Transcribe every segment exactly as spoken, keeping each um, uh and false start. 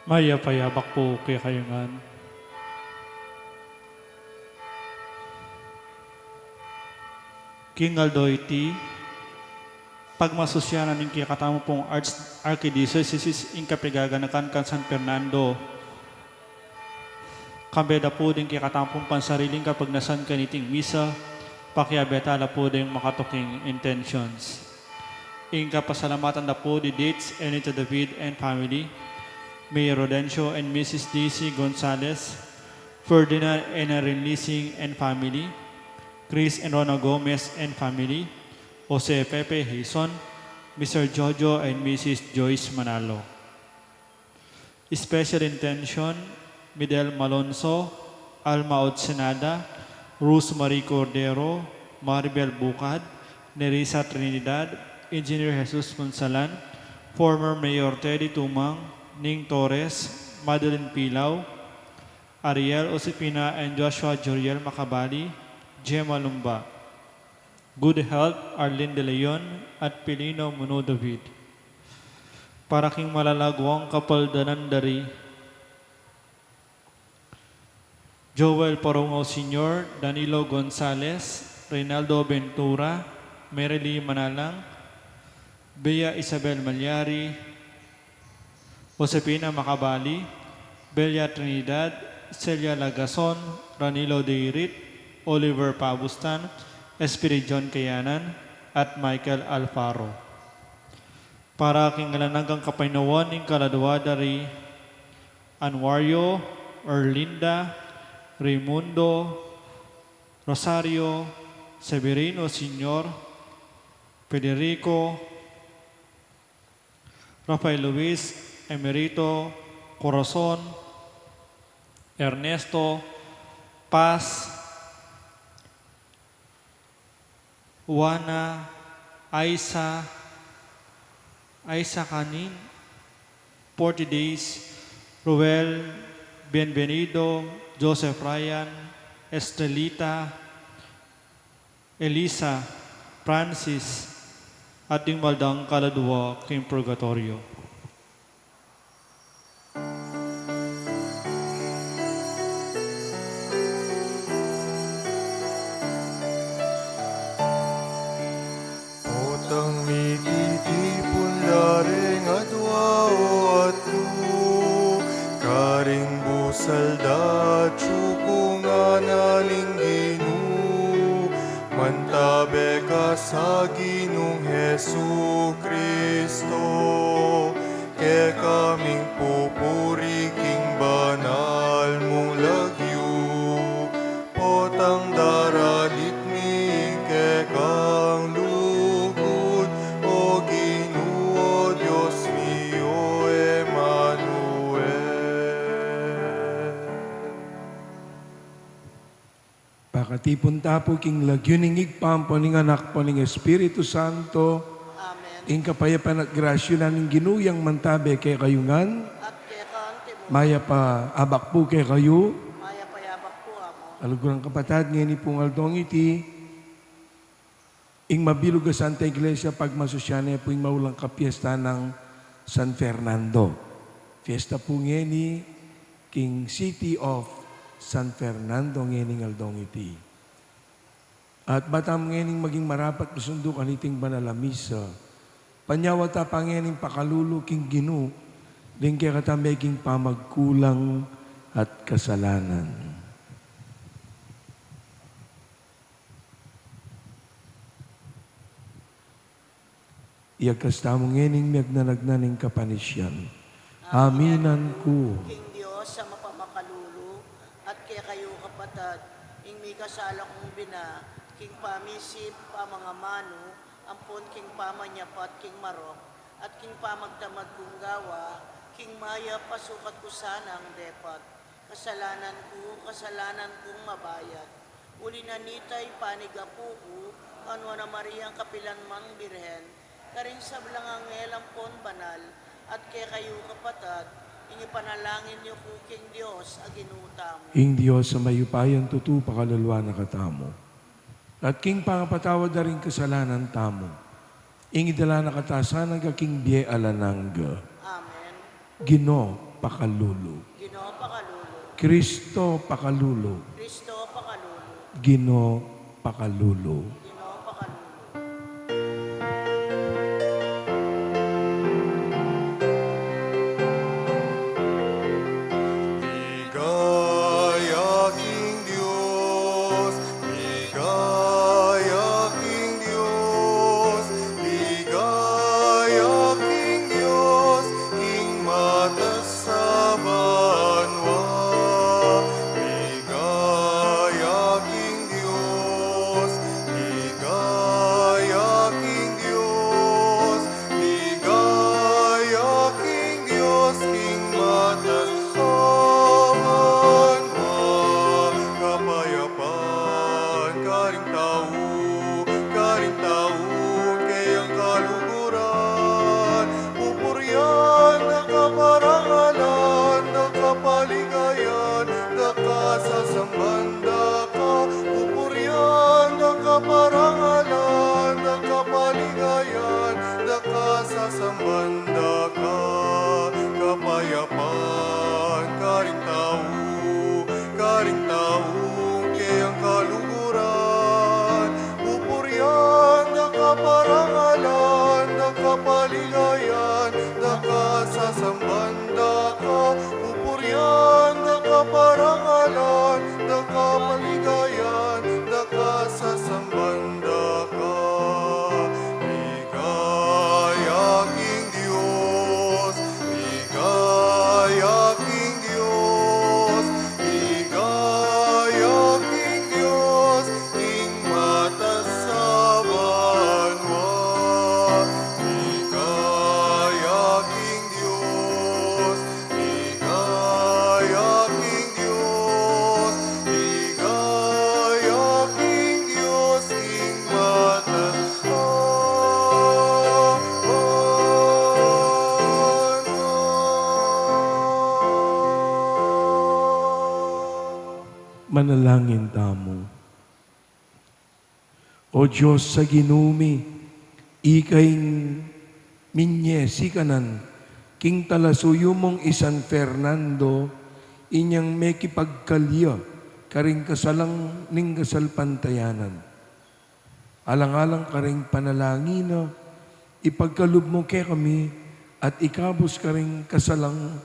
Mayap a abak pu kekayu ngan. King aldo iti, pagmasusyan na ning kekatamu pung Arch-, Archdiocese ing kapaganakan kan San Fernando. Kambe da pu ding kekatamu pung pansariling kapagnasan kaniting misa, pakiabe ta la pu ding makatuking intentions. Ing kapasalamatan da pu di Diets Anita David and family, Mayor Rodencio and Missus D C Gonzalez, Ferdinand and Irene Lising and family, Chris and Rona Gomez and family, Jose Pepe Hison, Mister Jojo and Missus Joyce Manalo. Special intention, Midel Malonzo, Alma Otsenada, Rosemary Cordero, Maribel Bucad, Nerissa Trinidad, Engineer Jesus Punsalan, former Mayor Teddy Tumang, Ning Torres, Madeline Pilau, Ariel Osipina and Joshua Joriel Macabali, Gemma Lumba. Good health, Arlene De Leon at Pilino Muno David. Para king malalaguang kapaldanan da ri Joel Parungao Senior, Danilo Gonzales, Reynaldo Ventura, Merily Manalang, Bea Isabel Malyari, Josefina Macabali, Belia Trinidad, Celia Lagason, Ranilo Deirit, Oliver Pabustan, Espiridion Kayanan, at Michael Alfaro. Para king alang anggang kapaynawan ning kaladua da ri Anwario, Erlinda, Raimundo, Rosario, Severino Senior, Federico, Rafael Luis, Emerito, Corazon, Ernesto, Paz, Juana, Aisa, Aisa Canin, Forty Days, Ruel, Bienvenido, Joseph Ryan, Estrelita, Elisa, Francis, at ding mal dang kaladua king purgatoryo. Potang mititipun la reng adua o atyu, karing busal datyu kung ngana ning Ginu, mantabe ka sa Ginung Jesucristo, kekaming pupuri king banal mung lagyu, potang daralit mi ing kekang lugud, O Ginu, O Dios mi, O Emmanuel. Pakatipun ta pu king lagyu ning Ibpa, ampo ning Anak, ampo ning Espiritu Santo. Amen. Ing kapayapan at grasya na ning Ginu yang mantabe kekayu ngan. At keka antimu. Mayap a abak pu kekayu. Mayap a abak pu, Among. Kaluguran kapatad, ngeni pung aldong iti, ing mabilug a Santa Iglesia pagmasusyan ne pu ing maulang kapiesta nang San Fernando. Fiesta pu ngeni king City of San Fernando ngening aldong iti. At ba tamu ngening maging marapat musundu kaniting banal a misa, panyawad ta pa ngening pakalulu king Ginu ding kekatamung meging pamagkulang at kasalanan. Iagkas tamu ngening miagnanagnan ning kapanisyan. Aminan ku king Dios a mapamakalulu, at kekayu kapatad, ing mikasala kung bina, king pamisip, pamangamanu, ampon king pamanyapat king marok, at king pamagtamad kung gawa, king mayap a sukat ku sanang depat. Kasalanan ku, kasalanan kung mabayat. Uli na nita, ipanig Apu ku, Nuan a Mariang kapilan mang Birhen, karing sablang anghel ampon banal, at kekayu kapatad, ing ipanalangin yu ku king Dios a Ginu tamu. Ing Dios a mayupayang tutu pakaluluan na katamu. At king pangapatawad da ring kasalanan tamu, ing idala na kata sana angga king bie alang angga. Amen. Ginu, pakalulu. Ginu, pakalulu. Kristo, pakalulu. Kristo, pakalulu. Ginu, pakalulu. Ginu, pakalulu. Ligaya king Dios, ligaya king Dios, ligaya king Dios, king matas a banua. Ligaya king Dios, ligaya king Dios, ligaya king Dios, king matas a banua. Kapayapan karing tau, karing tau keyang kaluguran. Pupurian da ka, parangalan da ka, paligayan da ka, sasamban da ka. Pupurian da ka, parangalan da ka, paligayan da ka, sasamban da ka. Kapayapan karing tau, karing tau keyang kaluguran. Pupurian da ka, parangalan da ka, paligayan da ka, sasamban da ka. Pupurian da ka, parangalan da ka, paligayan da ka, sasamban da ka. Ligaya king Dios, ligaya king Dios, ligaya king Dios, king matas a banua. Ligaya king Dios, ligaya king Dios, ligaya king Dios, king matas a banua. Manalangin tamu. O Dios a Ginu mi, ika ing minye sikanan king talasuyu mung i San Fernando, inyang mekipagkalya karing kasalang ning kasalpantayanan. Alang-alang karing panalangin na, ipagkalub mu kekami at ikabus karing kasalang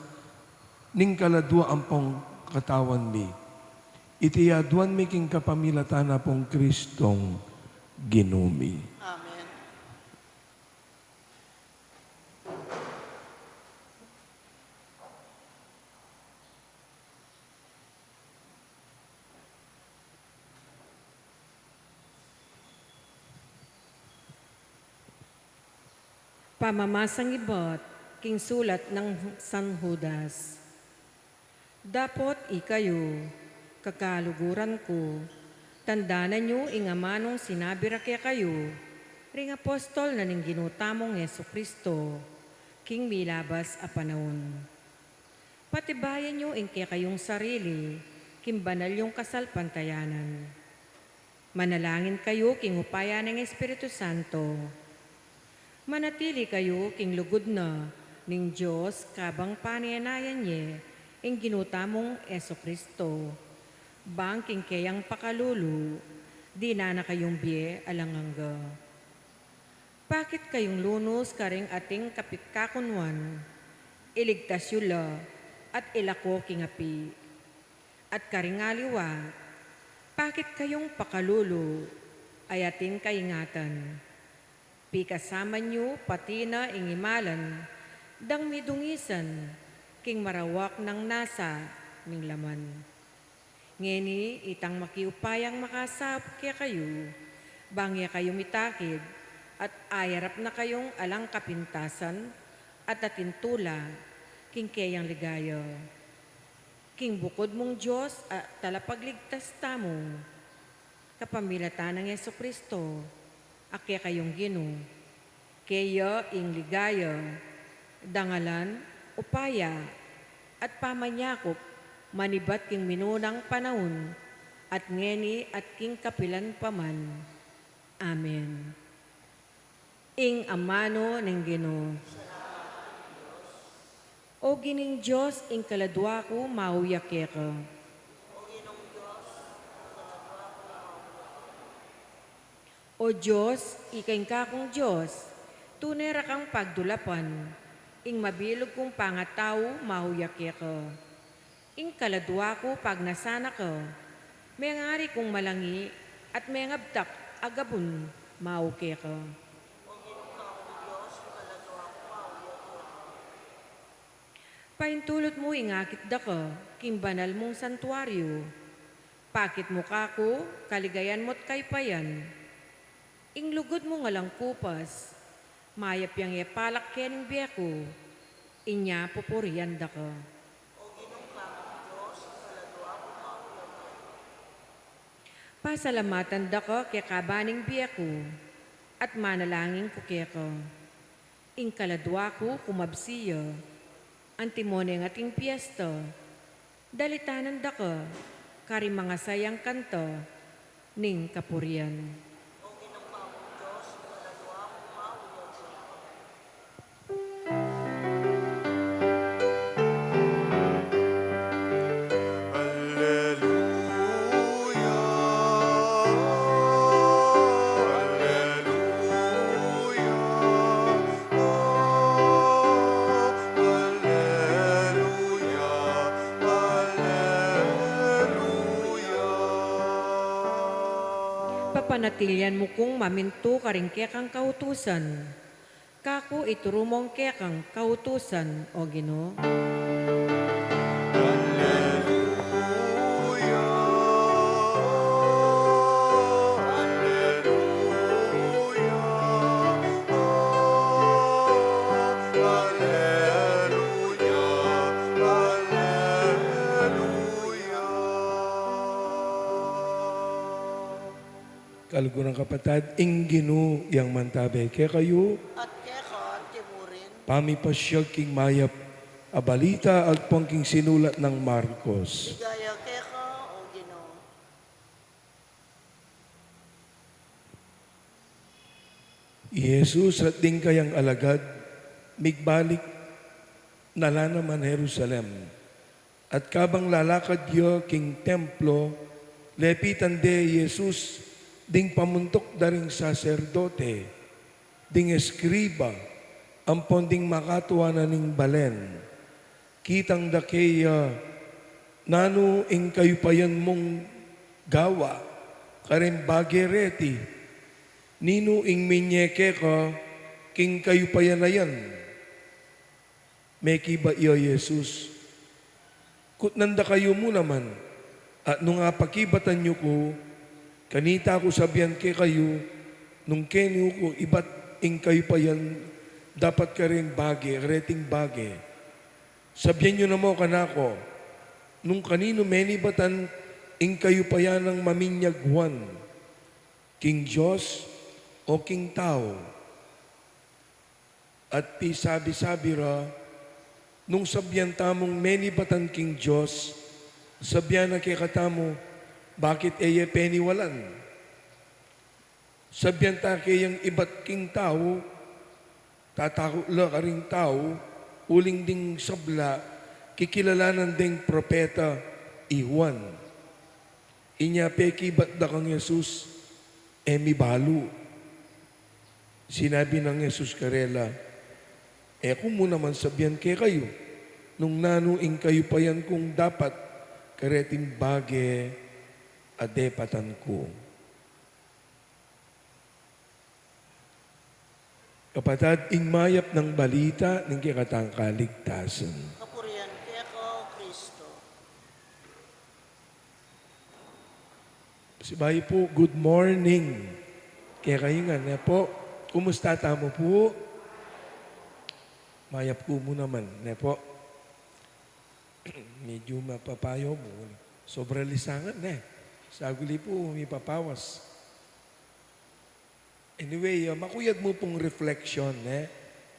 ning kaladua ampong katawan mi. Iti aduan mi king kapamilatan na pung Kristong Ginu mi. Amen. Pamamasang ibat king sulat nang San Judas. Dapot ikayu, kakaluguran ku, tandanan yu ing amanung sinabi ra kekayu ring apostol na ning Ginu tamung Jesu-Cristo, king milabas a panaun. Patibayan yu ing kekayung sarili king banal yung kasalpantayanan. Manalangin kayu king upaya ning Espiritu Santo. Manatili kayu king lugud na ning Dios kabang panenayan ye ing Ginu tamung Jesu-Cristo. Bang king keyang pakalulu, dinan na kayung bie alang angga. Pakit kayung lunus karing ating kapikakunuan, iligtas yu la at ilako king api. At karing aliwa, pakit kayung pakalulu, ay ating kaingatan. Pikasaman yu pati na ing imalan dang midungisan king marawak nang nasa ning laman. Ngeni itang makiupayang makasaup kekayu, bang e kayu mitakid, at ayarap na kayung alang kapintasan at atin tula king keyang ligaya. King bukud mung Dios a Talapagligtas tamu, kapamilatan nang Jesu-Cristo, a kekayung Ginu. Keya ing ligaya, dangalan, upaya, at pamanyakup, manibat king minunang panaun, at ngeni at king kapilan pa man. Amen. Ing amanu ning Ginu. O Ginung Dios, ing kaladua ku, mauya keka. O Dios, ika ing kakung Dios, tune ra kang pagdulapan, ing mabilug kung pangatau, mauya keka. Ing kaladua ku, pagnasan na ka, mengari kung malangi, at mengabtak a gabun, mau keka. Paintulut mu ing akit daka king banal mung santuario. Pakit mu kaku kaligayan mu't kayupayan. Ing lugud mu ngan langkupas, mayap yang ipalak ke ning bie ku, inya pupurian daka. Pasalamatan daka keka ban ing bie ku, at manalangin ku keka. Ing kaladua ku kumabsi ya, antimo neng ating piesta, dalitanan daka karing mangasayang kanta ning kapurian. Aleluya, aleluya, aleluya, aleluya. Papanatilian mu kung mamintu karing kekang kautusan. Kaku ituru mung kekang kautusan, O Ginu. Aleluya, aleluya, aleluya, aleluya. Kaluguran, kapatad, ing Ginu yang mantabe kekayu. At keka antimurin. Pamipasiag king mayap a balita agpang king sinulat nang Marcos. Ligaya keka, O Ginu. I Jesus at ding kayang alagad, migbalik na la naman Jerusalem. At kabang lalakad ya king templo, lepitan de i Jesus ding pamuntuk da ring saserdote, ding eskriba, ampon ding makatua na ning balen. Kitang da keya, "Nanu ing kayupayan mung gawa karing bage reti? Ninu ing minye keka king kayupayan a yan?" Mekibat ya i Jesus, "Kutnan da kayu mu naman, at nung apakibatan yu ku, kanita ku sabian kekayu, nung keni ku ibat ing kayupayan dapat karing bage, kareting bage. Sabian yu namu kanaku, nung kaninu menibatan ing kayupayan nang maminyag Juan, king Dios o king tau?" At pisabi-sabi ra, "Nung sabian tamung menibatan king Dios, sabian na kekatamu, bakit e ye peniwalan? Sabian ta keyang ibat king tau, tatakut la karing tau, uling ding sabla, kikilalanan deng propeta i Juan." Inya pekibat da kang Jesus, "E mi balu." Sinabi nang Jesus karela, "E ku mu naman sabian kekayu nung nanu ing kayupayan kung dapat kareting bage a depatan ku." Kapatad, ing mayap nang balita ning kekatang kaligtasan. Kapurian keka, O Kristo. Sibayu pu, good morning kekayu ngan, ne pu? Kumusta tamu pu? Mayap ku mu naman, ne pu? Medyu mapapayaw mu. Sobra lisangan, ne? Saguli pu, mipapawas. Anyway, ah, makuyad mu pung reflection, ne?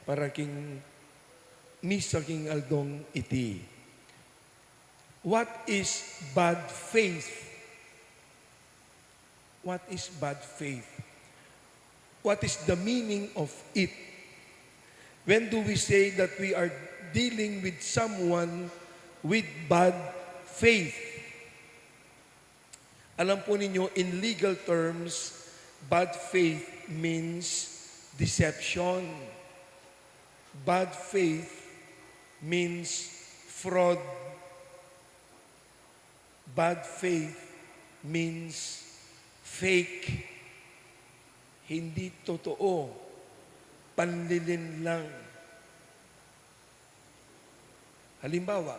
Para king misa king aldong iti. What is bad faith? What is bad faith? What is the meaning of it? When do we say that we are dealing with someone with bad faith. Alam po ninyo, in legal terms, bad faith means deception. Bad faith means fraud. Bad faith means fake. Hindi totoo. Panlilin lang. Halimbawa,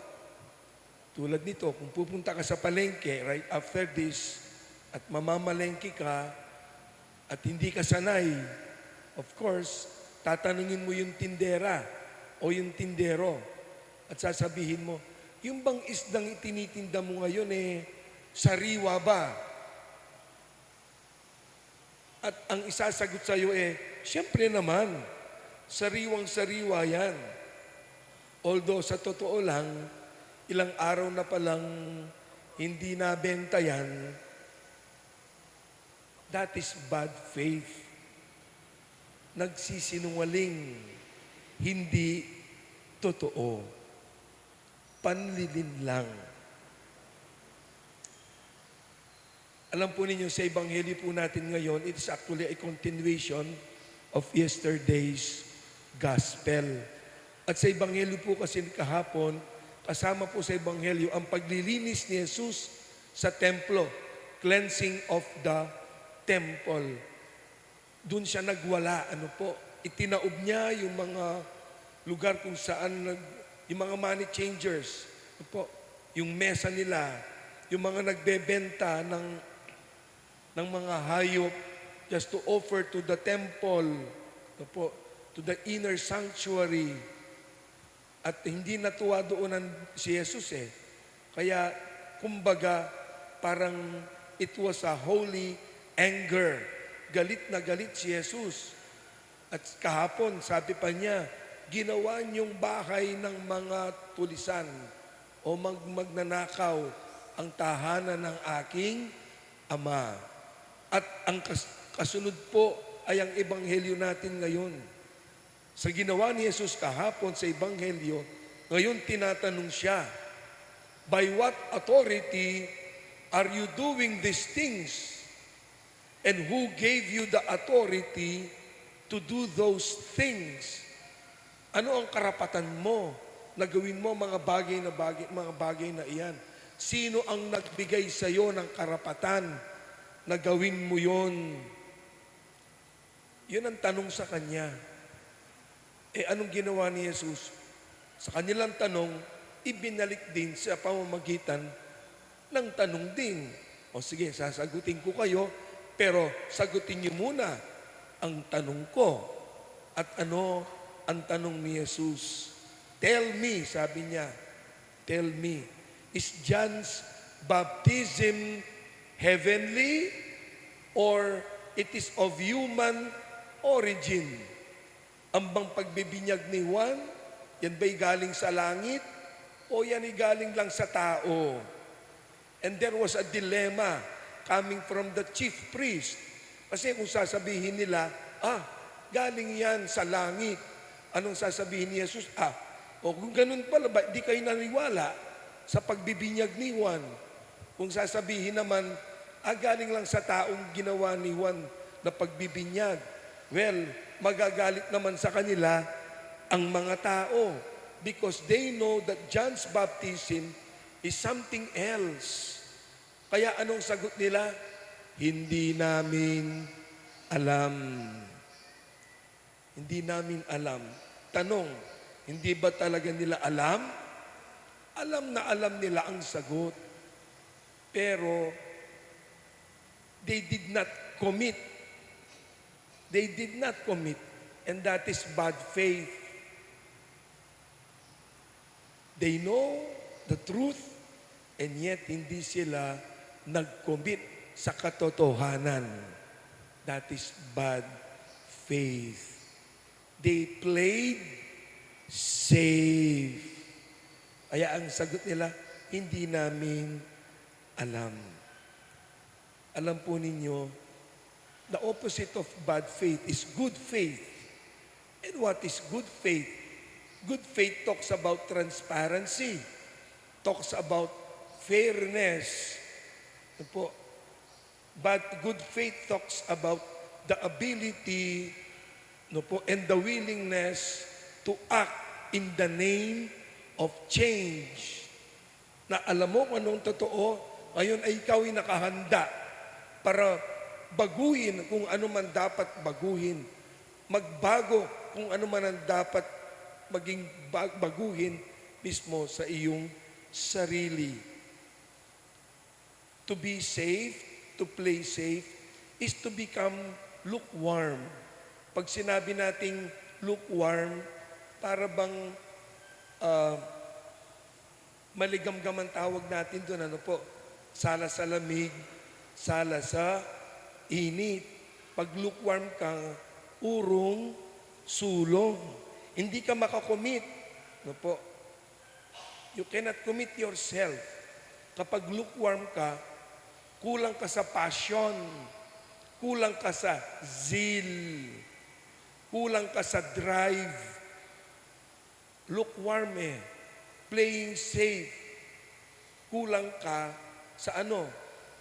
tulad nito, kung pupunta ka sa palengke right after this at mamamalengke ka at hindi ka sanay, of course, tatanungin mo yung tindera o yung tindero at sasabihin mo, "Yung bang isdang itinitinda mo ngayon, eh, sariwa ba?" At ang isasagot sa'yo, eh, "Siyempre naman, sariwang-sariwa yan." Although, sa totoo lang, ilang araw na palang hindi nabenta yan. That is bad faith. Nagsisinungaling, hindi totoo. Panlilin lang. Alam po ninyo, sa Ebanghelyo po natin ngayon, it is actually a continuation of yesterday's gospel. At sa Ebanghelyo po kasi kahapon, kasama po sa Ebanghelyo ang paglilinis ni Jesus sa templo, cleansing of the temple. Dun siya nagwala, ano po, itinaob niya yung mga lugar kung saan nag-, yung mga money changers, ano po, yung mesa nila, yung mga nagbebenta ng, ng mga hayop just to offer to the temple, ano po, to the inner sanctuary. At hindi natuwa doon ang, si Jesus eh. Kaya, kumbaga, parang it was a holy anger. Galit na galit si Jesus. At kahapon, sabi pa niya, "Ginawa niyong bahay ng mga tulisan o mag-, magnanakaw ang tahanan ng aking Ama." At ang kas-, kasunod po ay ang ebanghelyo natin ngayon. Sa ginawa ni Jesus kahapon sa Ebanghelyo, ngayon tinatanong siya, "By what authority are you doing these things? And who gave you the authority to do those things?" Ano ang karapatan mo na gawin mo mga bagay na bagay, mga bagay na iyan? Sino ang nagbigay sa'yo ng karapatan na gawin mo yon? Yun ang tanong sa kanya. Eh, anong ginawa ni Jesus? Sa kanilang tanong, ibinalik din sa pamamagitan ng tanong din. O sige, sasagutin ko kayo, pero sagutin niyo muna ang tanong ko. At ano ang tanong ni Jesus? "Tell me," sabi niya, "tell me, is John's baptism heavenly or it is of human origin?" Ang bang pagbibinyag ni Juan, yan ba'y galing sa langit o yan ay galing lang sa tao? And there was a dilemma coming from the chief priest. Kasi kung sasabihin nila, "Ah, galing yan sa langit," anong sasabihin ni Jesus? "Ah, o kung ganun pala, ba't di kayo naniwala sa pagbibinyag ni Juan?" Kung sasabihin naman, "Ah, galing lang sa taong ginawa ni Juan na pagbibinyag," well, magagalit naman sa kanila ang mga tao because they know that John's baptism is something else. Kaya anong sagot nila? "Hindi namin alam." "Hindi namin alam." Tanong, hindi ba talaga nila alam? Alam na alam nila ang sagot. Pero, they did not commit. They did not commit. And that is bad faith. They know the truth, and yet hindi sila nag-commit sa katotohanan. That is bad faith. They played safe. Kaya ang sagot nila, "Hindi namin alam." Alam po ninyo, the opposite of bad faith is good faith. And what is good faith? Good faith talks about transparency, talks about fairness. Ano po? But good faith talks about the ability, no po, and the willingness to act in the name of change. Na alam mo kung anong totoo, ngayon ay ikaw ay nakahanda para baguhin kung ano man dapat baguhin, magbago kung ano man ang dapat maging ba-, baguhin mismo sa iyong sarili. To be safe, to play safe, is to become lukewarm. Pag sinabi nating lukewarm, para bang, ah, maligamgam ang tawag natin dun, ano po? Sala sa lamig, sala sa init. Pag lukewarm ka, urong sulong. Hindi ka makakomit. Ano po? You cannot commit yourself. Kapag lukewarm ka, kulang ka sa passion, kulang ka sa zeal, kulang ka sa drive. Lukewarm eh. Playing safe. Kulang ka sa ano?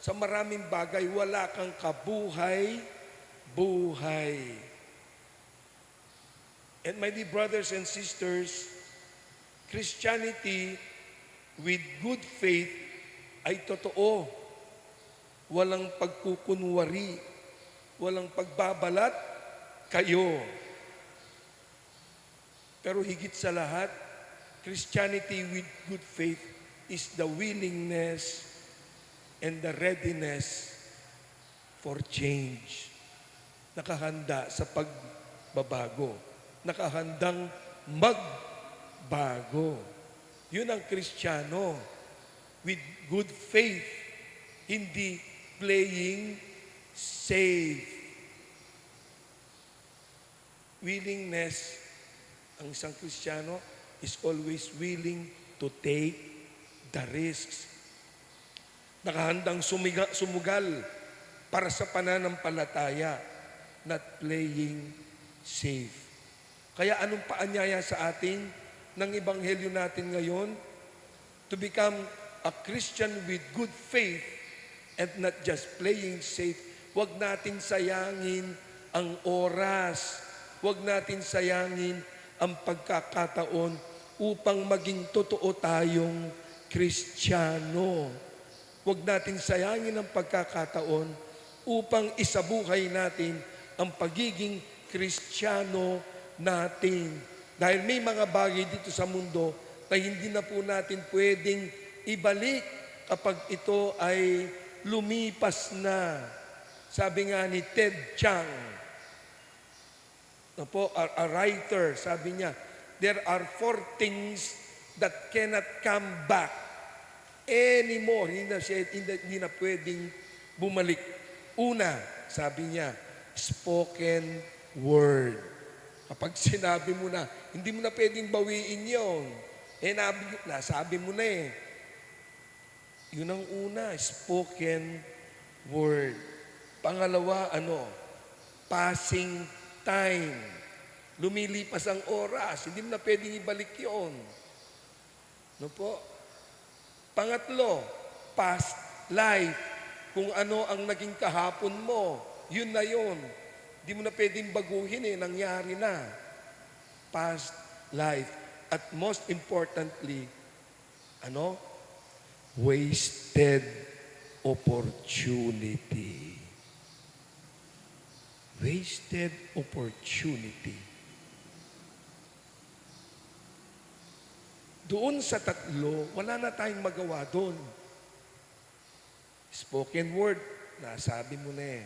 Sa maraming bagay. Wala kang kabuhay-buhay. And my dear brothers and sisters, Christianity with good faith ay totoo. Walang pagkukunwari, walang pagbabalat kayo. Pero higit sa lahat, Christianity with good faith is the willingness and the readiness for change. Nakahanda sa pagbabago. Nakahandang magbago. Yun ang Kristiyano with good faith, hindi playing safe. Willingness, ang isang Kristiyano is always willing to take the risks. Nakahandang sumiga-, sumugal para sa pananampalataya, not playing safe. Kaya anong paanyaya sa atin ng ebanghelyo natin ngayon? To become a Christian with good faith and not just playing safe. Huwag natin sayangin ang oras. Huwag natin sayangin ang pagkakataon upang maging totoo tayong Kristiyano. Huwag natin sayangin ang pagkakataon upang isabuhay natin ang pagiging Kristiyano natin. Dahil may mga bagay dito sa mundo na hindi na po natin pwedeng ibalik kapag ito ay lumipas na. Sabi nga ni Ted Chiang, na po, a, a writer, sabi niya, "There are four things that cannot come back anymore." Hindi na siya, hindi, hindi na pwedeng bumalik. Una, sabi niya, spoken word. Kapag sinabi mo na, hindi mo na pwedeng bawiin yon. Eh, nabi-, nasabi mo na eh. Yun ang una, spoken word. Pangalawa, ano? Passing time. Lumilipas ang oras. Hindi mo na pwedeng ibalik yon. No po? Pangatlo, past life. Kung ano ang naging kahapon mo, yun na yun. Hindi mo na pwedeng baguhin eh, nangyari na. Past life. At most importantly, ano? Wasted opportunity. Wasted opportunity. Doon sa tatlo, wala na tayong magawa doon. Spoken word, nasabi mo na eh.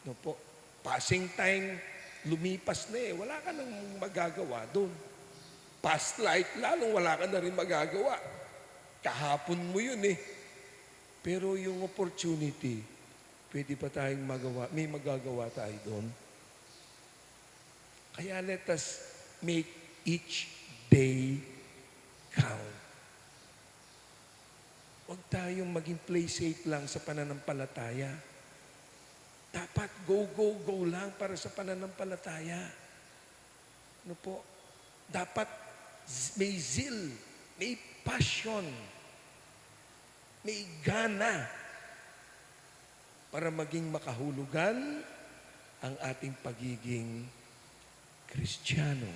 No po? Passing time, lumipas na eh. Wala ka nang magagawa doon. Past life, lalong wala ka na rin magagawa. Kahapon mo yun eh. Pero yung opportunity, pwede pa tayong magawa, may magagawa tayo doon. Kaya let us make each day count. Huwag tayong maging play safe lang sa pananampalataya. Dapat go, go, go lang para sa pananampalataya. Ano po? Dapat z-, may zeal, may passion, may gana para maging makahulugan ang ating pagiging Kristiyano.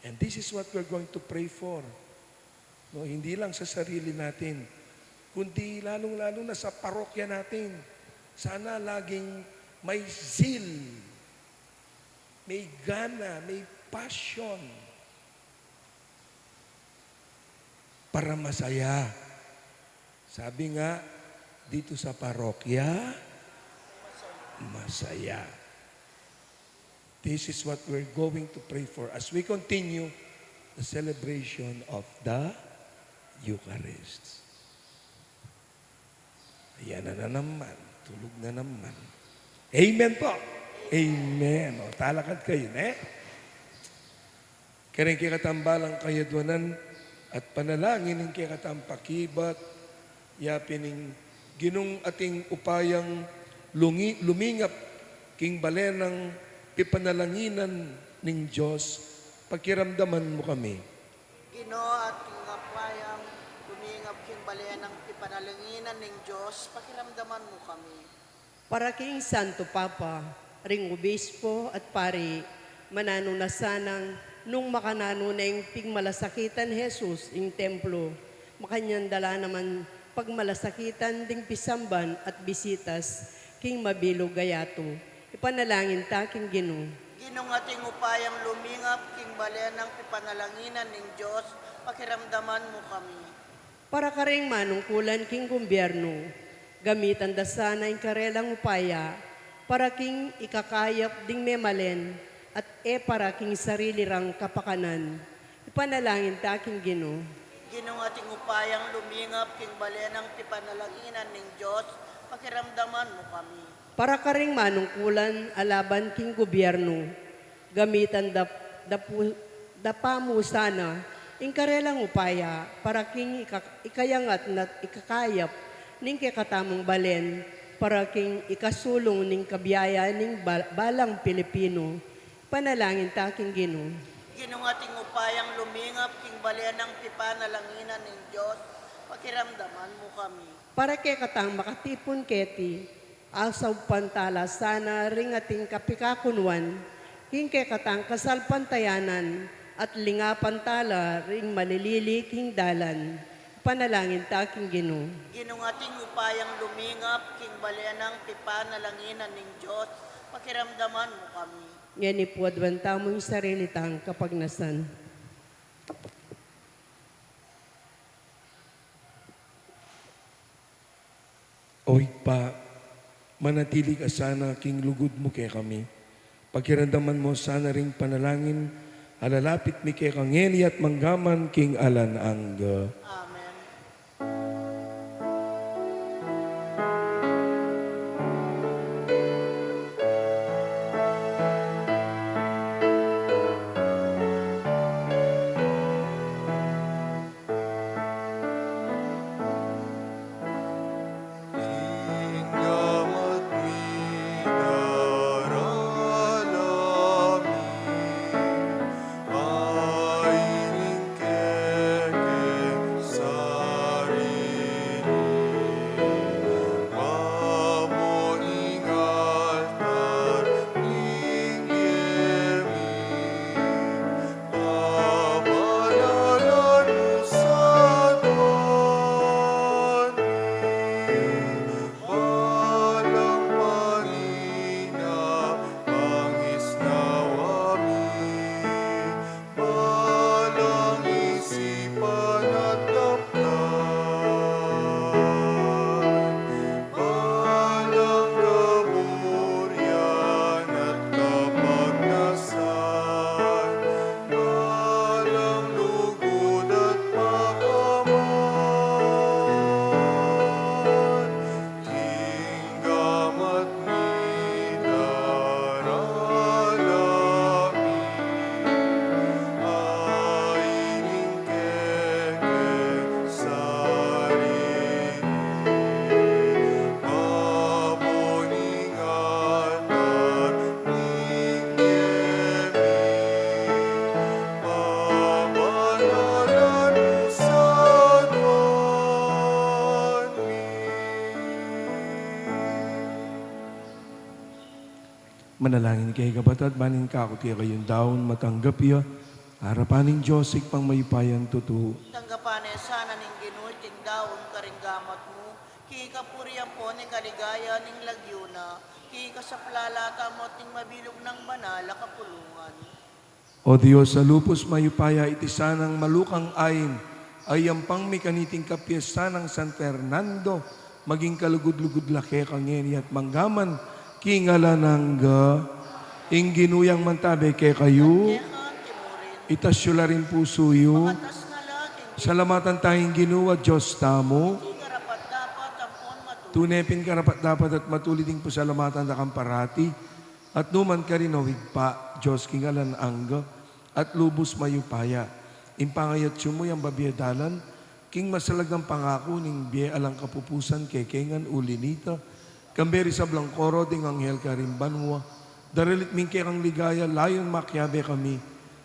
And this is what we're going to pray for. No, hindi lang sa sarili natin, kundi lalong-lalo na sa parokya natin. Sana laging may zeal, may gana, may passion para masaya. Sabi nga, dito sa parokya, masaya. This is what we're going to pray for as we continue the celebration of the Eucharist. Ayan na, na naman. Tulog na naman. Amen po. Amen. O, talakad kayo, ne? Kareng kekatang balang kayadwanan at panalangin ing kekatang pakibat, yapin ing Ginung ating upayang lungi-, lumingap king bale nang pipanalanginan ning Dios, pakiramdaman mu kami. Ginu ating upayang lumingap king bale nang pipanalanginan ning Dios, pakiramdaman mu kami. Para king Santo Papa, ring Obispo at Pari, mananu na sanang nung makananu neng pigmalasakitan Jesus ing templo, makanyan da la naman pagmalasakitan ding pisamban at bisitas king mabilug a yatu. Ipanalangin ta king Ginu. Ginung ating upayang lumingap king bale nang pipanalanginan ning Dios, pakiramdaman mu kami. Para karing manungkulan king gubyernu, gamitan da sana ing karelang upaya para king ikakayap ding memalen at e para king sarili rang kapakanan. Ipanalangin ta king Ginu. Ginung ating upayang lumingap king bale nang pipanalanginan ning Dios, pakiramdaman mu kami. Para karing manungkulan a laban king gubyernu, gamitan da, da pu-, da pa mu sana ing karelang upaya para king ika-, ikayangat na't ikakayap ning kekatamung balen, para king ikasulung ning kabiayan ning ba-, balang Pilipinu. Panalangin ta king Ginu. Ginung ating upayang lumingap king bale nang pipanalanginan ning Dios, pakiramdaman mu kami. Para kekatang makatipun keti, asapan ta la sana ring ating kapikakunuan king kekatang kasalpantayanan at lingapan ta la ring malilili king dalan. Panalangin ta king Ginu. Ginung ating upayang lumingap king bale nang pipanalanginan ning Dios, pakiramdaman mu kami. Ngeni pu, aduan tamu ing sarili tang kapagnasan. O Ibpa, manatili ka sana king lugud mu kekami. Pakiramdaman mu sana ring panalangin a lalapit mi keka ngeni at manggaman king alang angga. Amen. Manalangin kayu, kapatad, ban ing kakuti kayung daun matanggap ya arapan ning Dios Ibpang mayupayang tutu. Tanggapan na sana ning Ginu iting daun karing gamat mu, king kapurian ampon king kaligayan ning lagyu na, king kasaplalan da at ning mabilug nang banal a kapulungan. O Dios a lubus mayupaya, iti sanang malukang ain a iyampang mi kaniting kapiestan nang San Fernando, maging kalugud-lugud la keka ngeni at manggaman king alang angga. Ing Ginu yang mantabe kekayu. Itas yu la ring pusu yu. Salamatan taya ing Ginu a Dios tamu. Tune pin karapat-dapat at matulid ing pasalamatan da kang parati at nukarin man, o Ibpa, Dios king alang angga at lubus mayupaya. Ing pangayatsu mu yang babie dalan king masalag nang pangaku ning bie alang kapupusan kekeng ngan. Uli na nita, kambe ring sablang koro ding anghel karin banua, daralit mi ing kekang ligaya, layun makiabe kami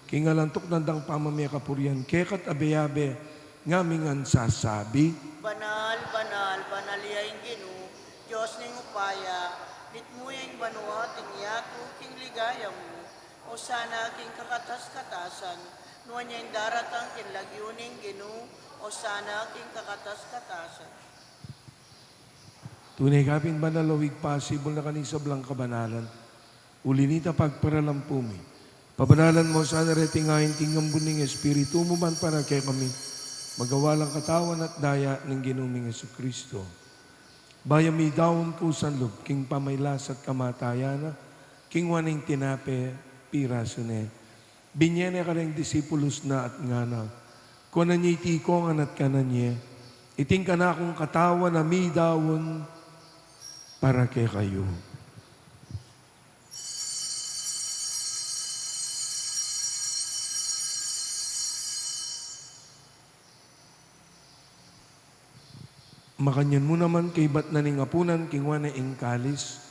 king alang tuknang dang pamamie kapurian keka at abe-abe ngan mi ngan sasabi: Banal, banal, banal ya ing Ginu, Dios ning upaya. Mitmu ya ing banua at ing yatu king ligaya mu. Osana king kakatas-katasan. Nuan ya ing daratang king lagyu ning Ginu. Osana king kakatas-katasan. Tune ka pin banal, o Ibpa, sibul na karing sablang kabanalan. Uli na nita, pagparalampu mi, pabanalan mu sana reting ain king ambun ning Espiritu mu, ban para kekami magawa lang katawan at daya ning Ginu ming Jesucristo. Bayu midaun kusang lub king pamagkasakit at kamatayan na, kinua ne ing tinape, pirasu ne, binie ne kareng disipulus na at ngana: Kuanan ye iti ikong ngan at kanan ye, iti ing kanakung katawan a midaun para kekayu. Makanyan mu naman kaybat na ning apunan, kinua ne ing kalis,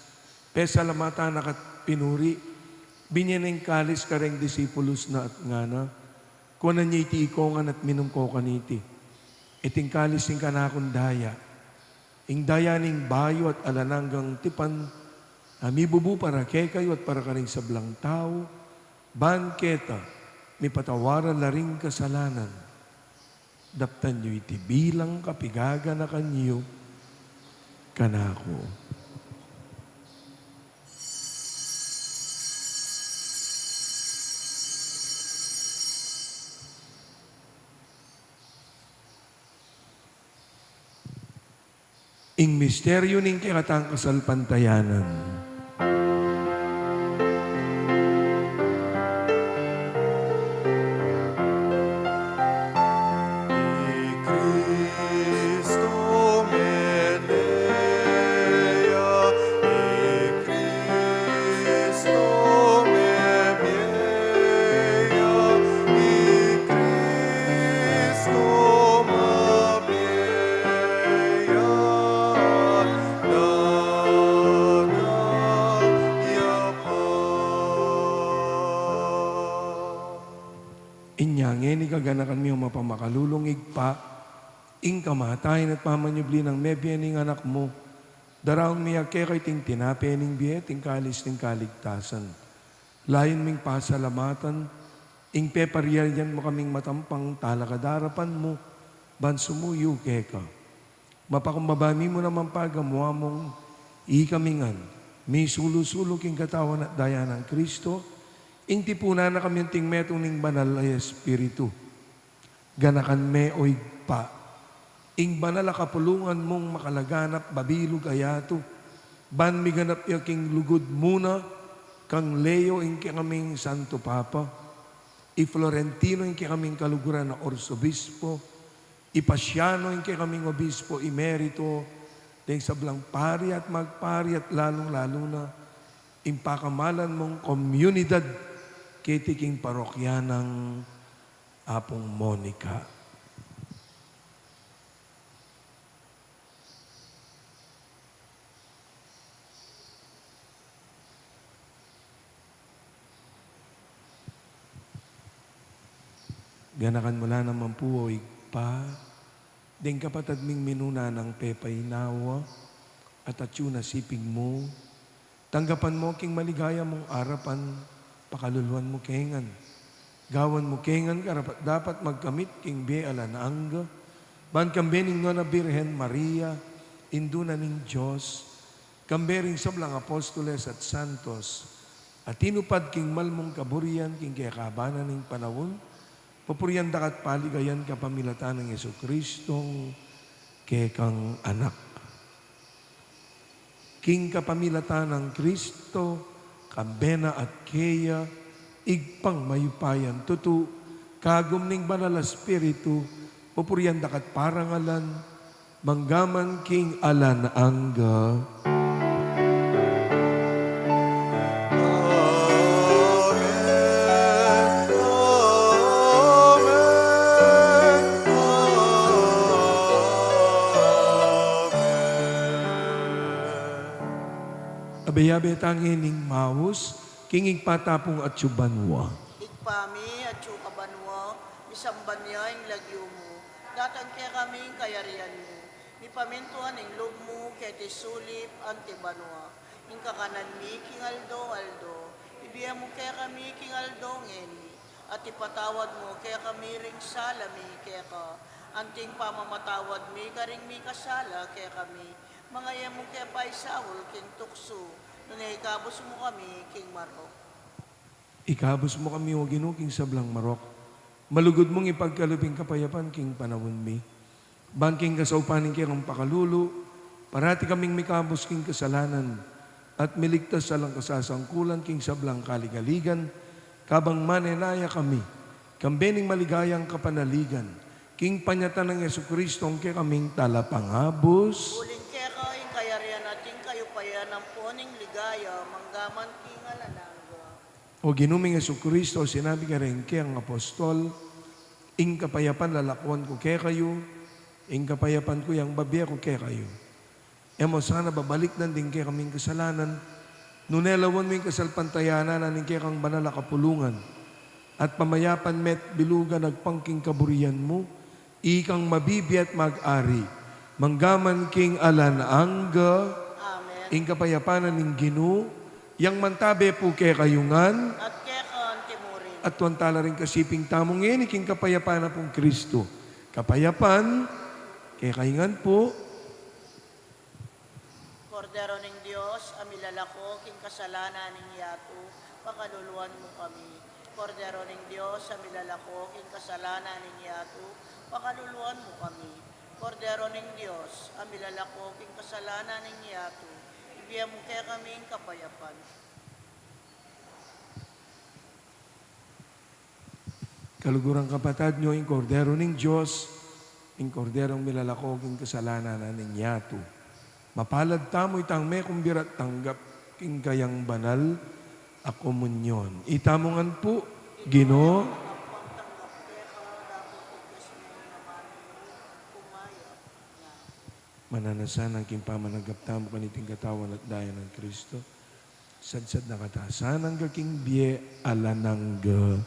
pesalamatan na ka at pinuri, binie ne ing kalis kareng disipulus na at ngana: Kuanan ye iti ikong ngan at minum ko kaniti, iti ing kalis ning kanakung daya, ing daya ning bayu at alang anggang tipan, a mibubu para kekayu at para karing sablang tau, ban keta mipatawaran la ring kasalanan. Daptan yu iti bilang kapaganakan yu kanaku. Ing misteryu ning kekatang kasalpantayanan. I Kristo mete ya, i Kristo mebie ya, i Kristo mabie ya, dana ya pa. Inya ngeni kaganakan mi, o mapamakalulung Ibpa, ing kamatayan at pamanyubli nang mebie ning Anak mu, daraun mi keka iting tinape ning bie, iting kalis ning kaligtasan. Layun ming pasalamatan ing peparian mu kaming matampang talakad king arapan mu, ban sumuyu keka. Mapakumbaba mi mu naman pagamu-amung ikami ngan misulu-sulu king katawan at daya nang Kristo, ing tipunan na kami anting metung ning Banal a Espiritu. Ganakan me, o Ibpa, ing banal a kapulungan mung makalaganap, babilug a yatu, ban miganap ya king lugud mu na, kang Leo ing kekaming Santo Papa, i Florentino ing kekaming kaluguran a Arsobispo, i Pasiano ing kekaming Obispo Emerito, ding sablang pari at magpari at lalung-lalu na ing pakamalan mung komunidad keti king parokya nang Apung Monica. Ganakan mu la naman pu, o Ibpa, ding kapatad ming minuna nang pepainawa, at atyu na siping mu, Tanggapan mu king maligaya mung arapan, pakaluluan mu ke ngan. Gawan mu ke ngan karapat-dapat magkamit king bie alang angga, ban kambe ning Nuan a Birhen Maria, Indu na ning Dios, kambe ring sablang apostoles at santos, a tinupad king mal mung kaburian king kekaban na ning panaun, pupurian da ka at paligayan kapamilatan nang Jesucristong kekang Anak. King kapamilatan nang Kristo, kambe na at keya, Ibpang mayupayang tutu, kagum ning Banal a Espiritu, pupurian da ka at parangalan, manggaman king alang angga. Amen, amen, amen. Abe-abe ta ngening maus king Ibpa ta pu king atiu banua. Ibpa mi, atiu ka banua, misamban ya ing lagyu mu, datang kekami ing kayarian mu, mipamintuan ing lub mu keti sulip anti banua. Ing kakanan mi king aldo-aldo, ibie mu kekami king aldo ngeni, at ipatawad mu kekami ring sala mi keka, anti ing pamamatawad mi karing mikasala kekami. Manga e mu ke paisaul king tuksu, nune ikabus mu kami king marok. Ikabus mu kami, O Ginu, king sablang marok. Malugud mung ipagkalub ing kapayapan king panaun mi. Ban king kasaupan ning kekang pakalulu, parati kaming mikabus king kasalanan, at miligtas alang kasasangkulan king sablang kaligaligan, kabang manenaya kami, kambe ning maligayang kapanaligan, king panyatang nang Jesucristong kekaming Talapangabus. Uling keka ing kayarian at ing kayupayan ampon ing ligaya, manggaman king alang angga. O Ginu ming Jesucristo, sinabi mu kareng kekang apostol, ing kapayapan lalakuan ku kekayu, ing kapayapan ku yang babie ku kekayu. E mu sana babalikdan ding kekaming kasalanan, nune lawan mu ing kasalpantayanan na ning kekang banal a kapulungan, at pamayapan me't bilugan agpang king kaburian mu, ikang mabibie at mag-ari, manggaman king alang angga. Amen. Ing kapayapan na ning Ginu, yang mantabe pu kekayu ngan. At keka anti murin. At tuan tala ring kasiping tamu ngeni king kapayapan na pung Kristo. Kapayapan, kekayu ngan pu. Kordero ning Dios, a milalako king kasalanan ning yatu, pakaluluan mu kami. Kordero ning Dios, a milalako king kasalanan ning yatu, pakaluluan mu kami. Kordero ning Dios, a milalako king kasalanan ning yatu, ibie mu kekaming kapayapan. Kaluguran, kapatad, nyo ing Kordero ning Dios, ing Korderong milalako king kasalanan na ning yatu. Mapalad tamu itang mekumbira at tanggap king kayang banal a komunyon. Itamu ngan pu, Ginu. Mananasan nang king pamananggap tamu kaniting katawan at daya nang Kristo. Sadsad na katasan angga king bie alang angga.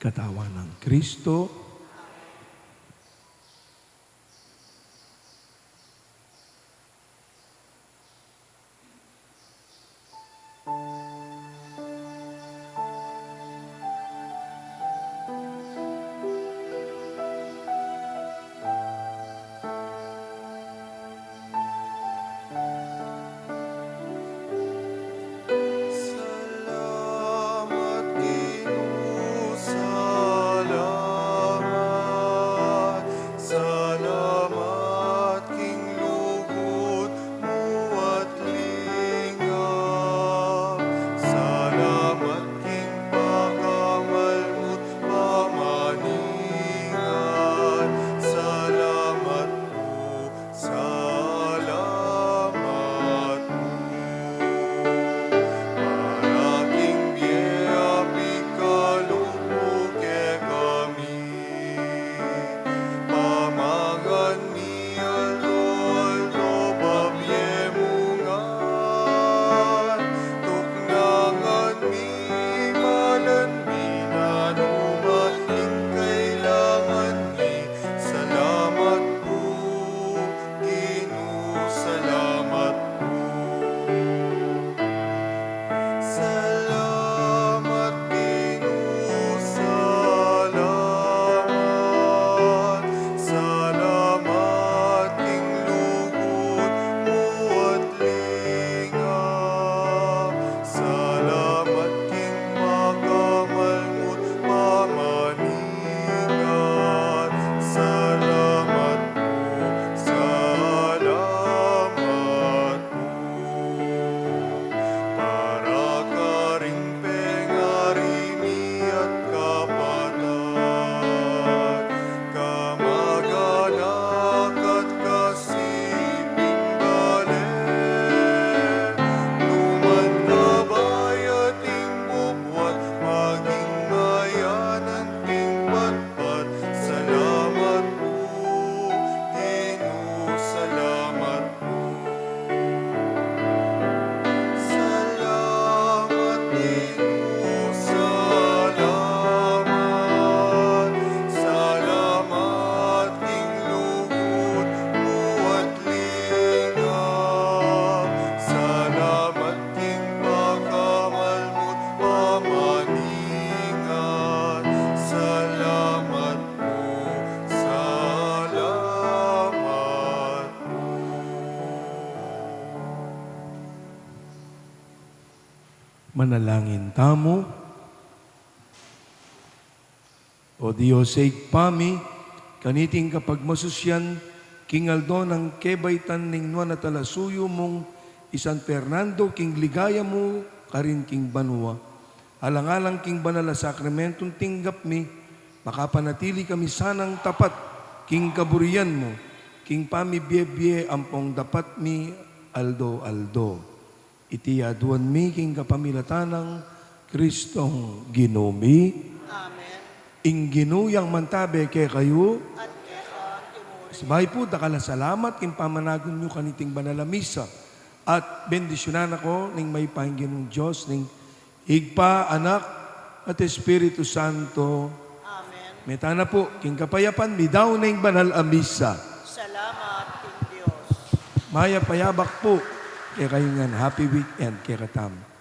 Katawan nang Kristo. Salamat, Ginu, salamat. Manalangin tamu. O Dios, Ibpa mi, kaniting kapagmasusyan, king aldo nang kebaitan ning nuan a talasuyu mung i San Fernando, king ligaya mu karin king banua. Alang-alang king banal a sakramentong tinggap mi, makapanatili kami sanang tapat king kaburian mu, king pamibie-bie ampong dapat mi aldo-aldo. Iti aduan mi king kapamilatan nang Kristong Ginu mi. Amen. Ing Ginu yang mantabe kekayu. At keka mu rin. Sabay pu, dakal a salamat king pamanagun yu kaniting banal a misa. At bendisyunan na ko ning mayupaya ning Ginung Dios, ning Ibpa, Anak, at Espiritu Santo. Amen. Meta na pu, king kapayapan, midaun na ing banal a misa. Salamat king Dios. Mayap a yabak pu kekayu ngan, happy weekend kekatamu.